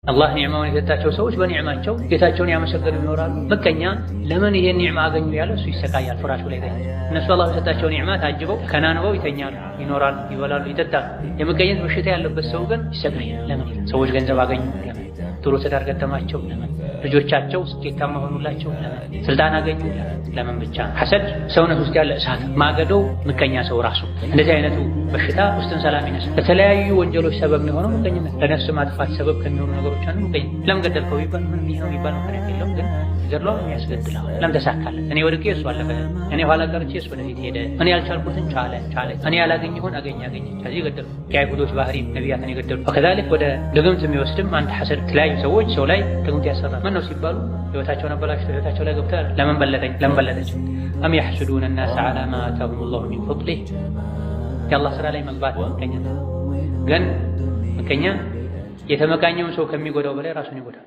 አላህ ኒዕማውን የሰጣቸው ሰዎች በኒዕማቸው ጌታቸውን ያመሰገኑ ይኖራሉ። ምቀኛ ለምን ይሄን ኒዕማ አገኙ ያለ እሱ ይሰቃያል፣ ፍራሹ ላይ ተኝቶ። እነሱ አላህ በሰጣቸው ኒዕማ ታጅበው ተከናንበው ይተኛሉ፣ ይኖራሉ፣ ይበላሉ፣ ይጠጣሉ። የምቀኝነት በሽታ ያለበት ሰው ግን ይሰቃያል። ለምን ሰዎች ገንዘብ አገኙ? ለምን ጥሩ ትዳር ገጠማቸው? ለምን ልጆቻቸው ስኬታማ ሆኑላቸው? ለምን ስልጣን አገኙ? ለምን ብቻ። ሐሰድ ሰውነት ውስጥ ያለ እሳት ማገዶ ምቀኛ ሰው ራሱ። እንደዚህ አይነቱ በሽታ ውስጥን ሰላም ይነሳል። ለተለያዩ ወንጀሎች ሰበብ የሚሆነው ምቀኝነት፣ ለነፍስ ማጥፋት ሰበብ ከሚሆኑ ነገሮች አንዱ ምቀኝነት። ለምን ገደልከው ቢባል ምንም ይሄ ነው የሚባል ምክንያት የለውም፣ ግን ገድሏል፣ ያስገድለዋል። ለምን ተሳካለት? እኔ ወድቄ እሱ አለፈ፣ እኔ ኋላ ቀርቼ እሱ ወደፊት ሄደ፣ እኔ ያልቻልኩትን ቻለ ቻለ፣ እኔ ያላገኘሁን አገኘ አገኘ። ከዚህ ገደሉ። የአይሁዶች ባህሪ ነቢያትን የገደሉ። وكذلك ወደ ድግምት የሚወስድም አንድ ሐሰድ። የተለያዩ ሰዎች ሰው ላይ ድግምት ያሰራል። ምን ነው ሲባሉ ህይወታቸውን አበላሽተው ህይወታቸው ላይ ገብተው ለምን በለጠኝ ለምን በለጠች። أم يحسدون الناس على ما آتاهم الله من فضله። የአላህ ስራ ላይ መግባት ምቀኛ። ግን ምቀኛ የተመቃኘውን ሰው ከሚጎዳው በላይ ራሱን ይጎዳል።